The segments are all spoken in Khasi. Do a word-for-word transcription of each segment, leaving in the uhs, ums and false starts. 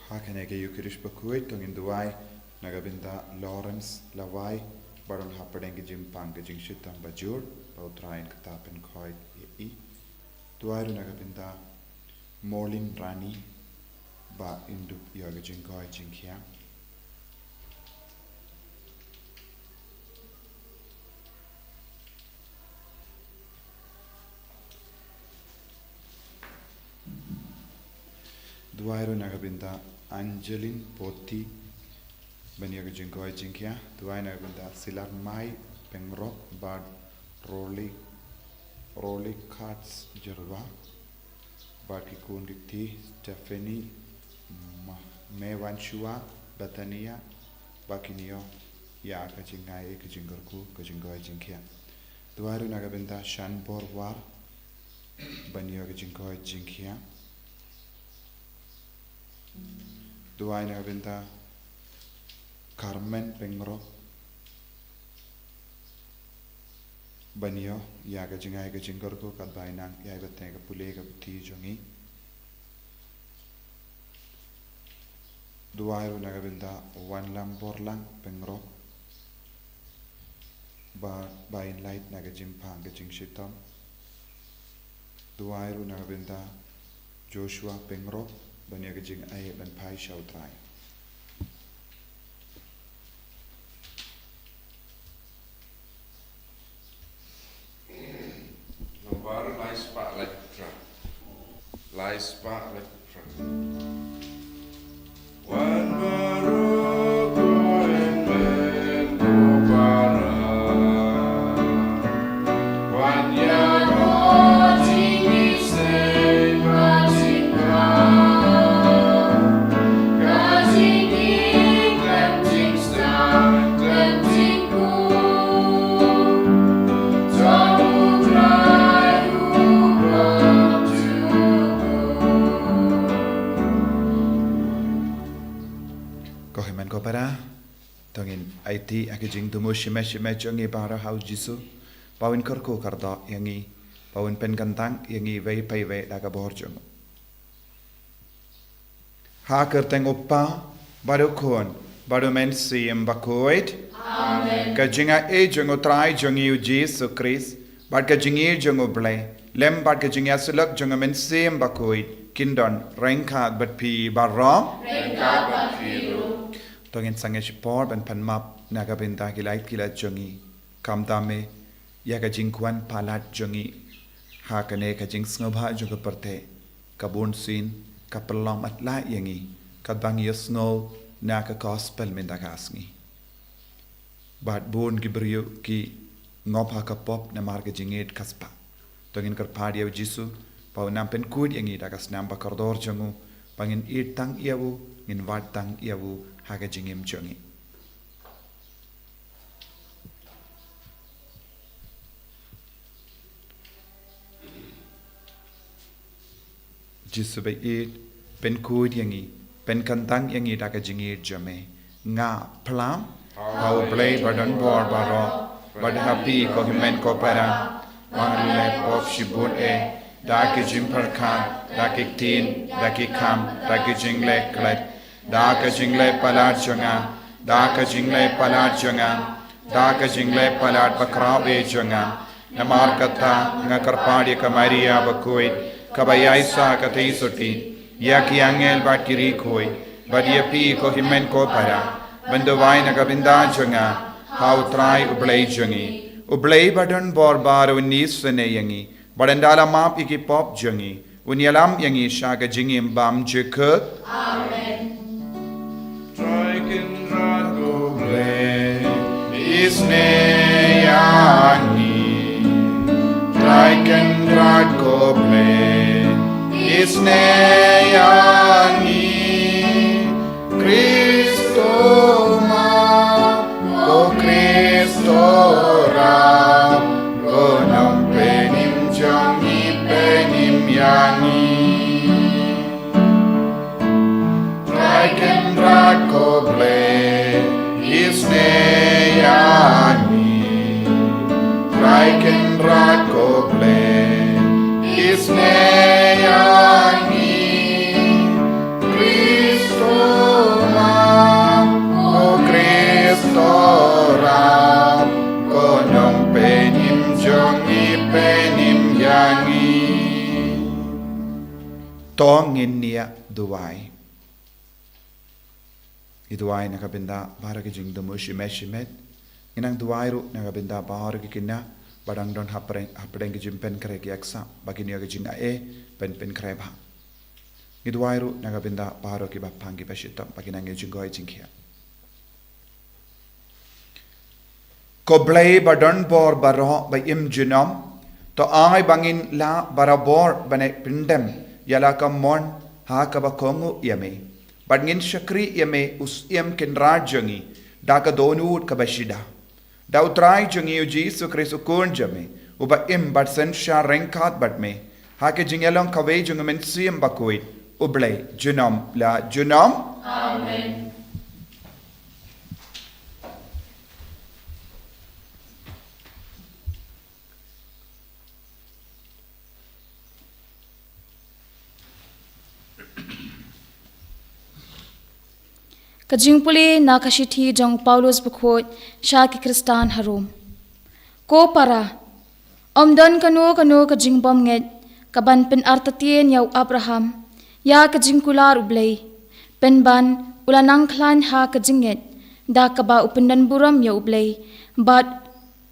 Ha kane ka Ïukharist bakhuid to ngin duwai na ka bynta Lawrence Lawai, ba don hapdeng ka jingpang ka jingshitom bajur, ba U Trai un kata pynkhoi ïa i. Duwai ruh na ka bynta Molin Rani, ba in dup ïa ka jingkoit jingkhiah. Duwai ruh na ka bynta Angeline Poti, ban ïa ka jingkoit jingkhiah. Duwai na ka bynta Silar Mai Pengrok, bad Roli, Roli Kats Jerwa, bad ki khun ki kti Stephanie, Ma-, Mewanshua, Bethania, ba kin ïoh ïa ka jingai, ka jingkyrkhu, ka jingkoit jingkhiah. Duwai ruh na ka bynta Shanbor War, ban ïa ka jingkoit jingkhiah. Duwai na ka bynta Carmen Pengrok, ban ïoh ïa ka jingai, ka jingkyrkhu, katba i nang ïai bteng ka pule ka puthi jong i. Duwai ruh na ka bynta Wanlamborlang Pengrok, ba, ba in lait na ka jingpang ka jingshitom. Duwai ruh na ka bynta Joshua Pengrok, ban ïa ka jingai ban phai sha U Trai. Nambar lai spah laiphew phra. Lai spah laiphew phra. Wan baroh ko hynmen ko para. Wan ïa ka jingïaseng bad jingkhuslai. Ka jingïeit, ka jingstad, ka jingkhuslai. Ko hynmen ko para, to ngin aiti ha ka jingthmu shimet shimet jong ngi baroh ha U Jisu, ba un kyrkhu kyrdoh ïa ngi, ba un pynkyntang ïa ngi iwei pa iwei da ka bor jong u. Ha ka kyrteng U Kpa, bad U Khun, bad U Mynsiem Bakhuid. Amen. Ka jingaiei jong U Trai jong ngi U Jisu Khrist, bad ka jingïeit jong U Blei, lem bad ka jingïasyllok jong U Mynsiem Bakhuid, kin don ryngkat bad phi baroh. Ryngkat bad phi ruh. To ngin sangeh shipor ban pan map na ka bynta ki lait ki lait jong ngi. Khamtam eh ïa ka jingkwah palat jong ngi ha kane ka jingsngewbha jong ka pyrthei, ka bunsien ka pynlong matlah ïa ngi, katba ngi ïohsngew na ka gospel mynta ka sngi. Bad bun ki briew ki ngop ha ka pop namar ka jingngeit ka spah. To ngin kyrpad ïa U Jisu ba un nang pynkhuid ïa ngi da ka snam ba kordor jong u, ba ngin ïeit tang ïa u, ngin wad tang ïa u ha ka jingim jong ngi. Jisu ba ïeit, pynkhuid ïa ngi, pynkyntang ïa ngi da ka jingïeit jong me. Nga phla ha U Blei ba don bor baroh, bad ha phi ko hynmen ko para, ba nga la leh pop shibun eh, da ki jingpyrkhat, da ki ktien, da ki kam, da ki jingleh klet, da ka jingleh palat jong nga, da ka jingleh palat jong nga, da ka jingleh palat bakhraw eh jong nga. Namar kata nga kyrpad ïa ka Maria bakhuid, kaba ïaisah ka theisotti, ïa ki angel bad ki riewkhuid, bad ïa phi ko hynmen ko para, ban duwai na ka bynta jong nga ha U Trai U Blei jong ngi. U Blei ba don bor baroh un isynei ïa ngi, bad un da la map ïa ki pop jong ngi, un ïalam ïa ngi sha ka jingim bymjukut. Amen. Trai Kynrad ko Blei, isynei ïa ngi. Trai Kynrad ko Blei, isynei ïa ngi. Krist to map, ko Krist to rap, ko nongpynim jong ngi, pynim ïa ngi. Trai Kynrad ko Blei, isynei ïa ngi. Trai Kynrad ko Blei, isynei ïa ngi. Krist to To ngin ïa duwai. Ngi duwai na ka bynta baroh ki jingthmu shimet shimet. Ngi nang duwai ruh na ka bynta baroh ki kynja ba dang don hapdeng, hapdeng ki jingpynkhreh ki ïaksaid, ba kin ïoh ki jingaiei, pyn, pynkhreh bha. Ngi duwai ruh na ka bynta baroh kiba pang kiba shitom, ba kin nang ïoh jingkoit jingkhiah. Ko Blei ba don bor baroh ba im junom, to ai ba ngin lah barabor ban pyndem ïa la ka mon ha kaba kohnguh ïa me. Bad ngin shakri ïa me u Syiem Kynrad jong ngi da ka dohnud kaba shida. Da U Trai jong ngi U Jisu Khrist U Khun jong me, uba im bad synshar ryngkat bad me ha ka jingïalong kawei jong U Mynsiem Bakhuid, U Blei junom la junom. Amen. Ka jingpule na ka shithi jong u Paulus bakhuid sha ki Khristan ha Rom. Ko para, ym don kano kano ka jingbymngeit ka ban pynartatien ïa u Abraham ïa ka jingkular U Blei, pynban u la nang khlaiñ ha ka jingngeit da kaba u pyndonburom ïa U Blei, bad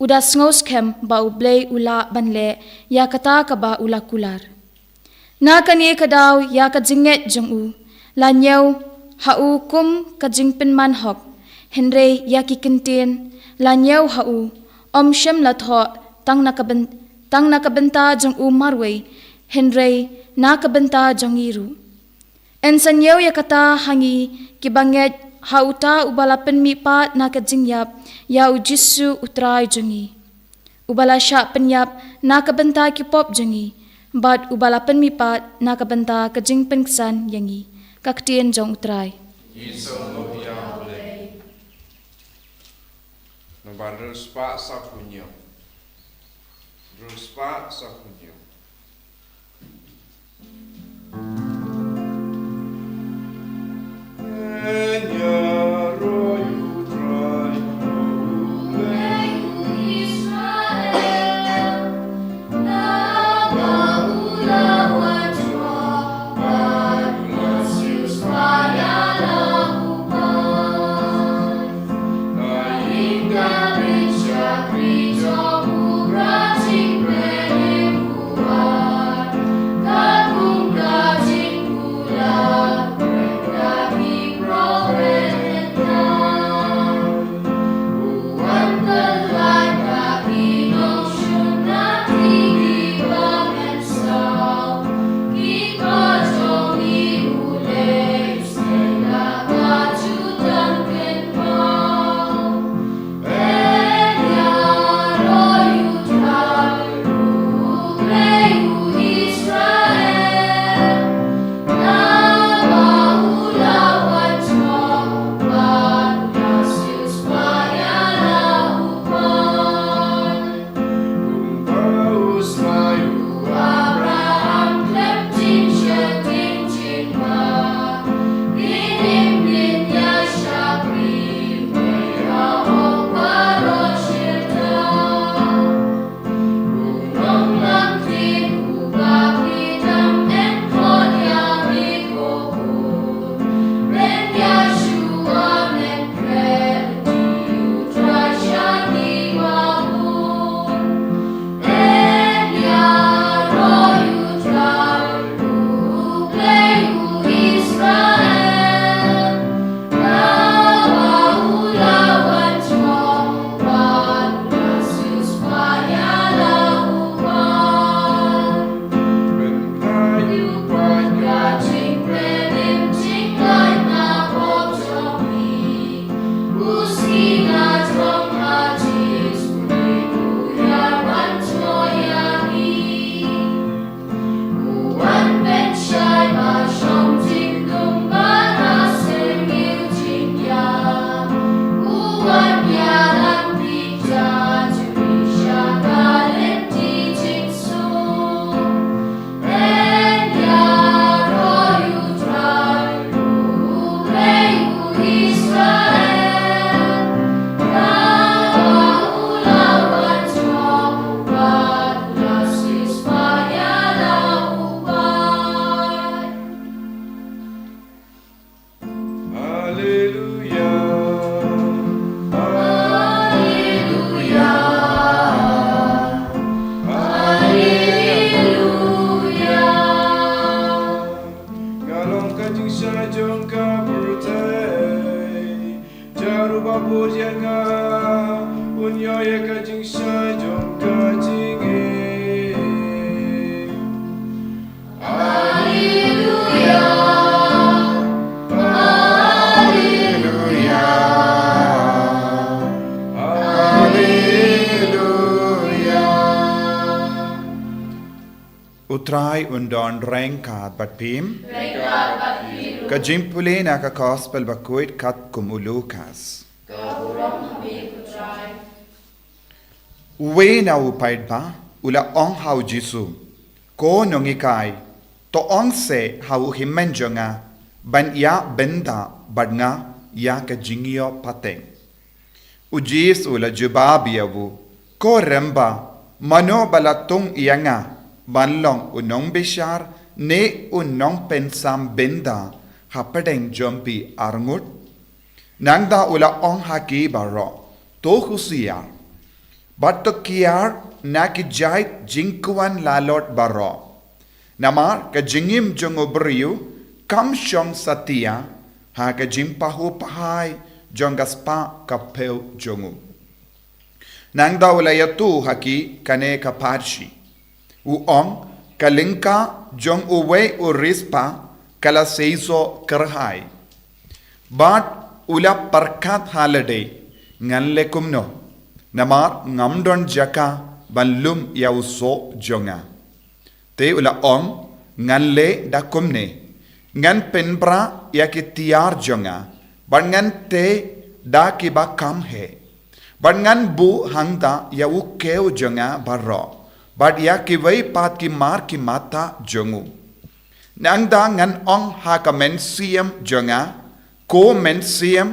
u da sngewskhem ba U Blei u lah ban leh ïa kata kaba u la kular. Na kane ka daw ïa ka jingngeit jong u la ñiew ha u kum ka jingpynman hok, hynrei ïa ki kyntien la ñiew ha u, ym shym la thoh tang na ka byn-, tang na ka bynta jong u marwei, hynrei na ka bynta jong ngi ruh. Yn sa ñiew ïa kata ha ngi kiba ngeit ha uta uba la pynmihpat na ka jingïap ïa U Jisu U Trai jong ngi, uba la shah pynïap na ka bynta ki pop jong ngi, bad uba la pynmihpat na ka bynta ka jingpynksan ïa ngi. Ka ktien jong U Trai. Ngi sngewbha ïa U Blei. Nang ban riewspah sa khunñiuh. Riewspah sa khunñiuh. jong ka pyrthei. Jar uba bud ïa nga, un ïoh ïa ka jingshai jong ka jingim. Alleluia, alleluia, alleluia. U Trai un don ryngkat bad phi. Ka jingpule na ka Gospel bakhuid katkum u Lukas. Uwei na u paidbah u la ong ha u Jisu, "Ko Nonghikai, to ong seh ha u hynmen jong nga ban ïa bynta bad nga ïa ka jingïoh pateng." U Jisu u la jubab ïa u, "Ko rangbah, mano ba la tung ïa nga ban long u nongbishar ne u nongpynsam bynta hapdeng jong phi arngut?" Nangta u la ong ha ki baroh, "To husiar bad to kiar na ki jait jingkuan lalot baroh. Namar ka jingim jong u briew kam shong satia ha ka jingpahuh pahai jong ka spah ka phew jong u." Nangta u la ïathuh ha ki kane ka parshi, u ong, "Ka lyngkha jong uwei u riewspah ka la seisoh kyrhai, bad u la pyrkhat ha lade, 'Ngan leh kumno, namar ngam don jaka ban lum ïa u soh jong nga.' Te u la ong, 'Ngan leh da kumne: ngan pynbra ïa ki tiar jong nga, bad ngan tei da kiba kham heh, bad ngan buh hangta ïa u kiew jong nga baroh, bad ïa kiwei pat ki mar ki matah jong u. Nangta ngan ong ha ka mynsiem jong nga, Ko mynsiem,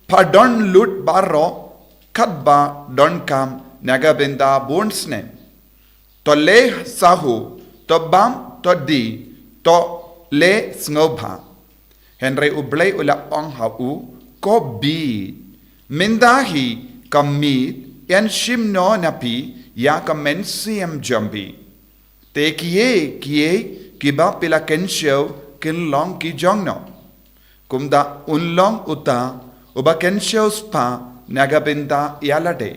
pha don lut baroh katba donkam na ka bynta bun snem. To leh sahu, to bam, to die, to leh sngewbha.' Hynrei U Blei u la ong ha u, 'Ko bit, mynta hi ka miet yn shim noh na phi ïa ka mynsiem jong phi. Te kiei kiei kiba phi la kynshew kin long ki jong no.' Kumta un long uta uba kynshew spah na ka bynta ïa lade,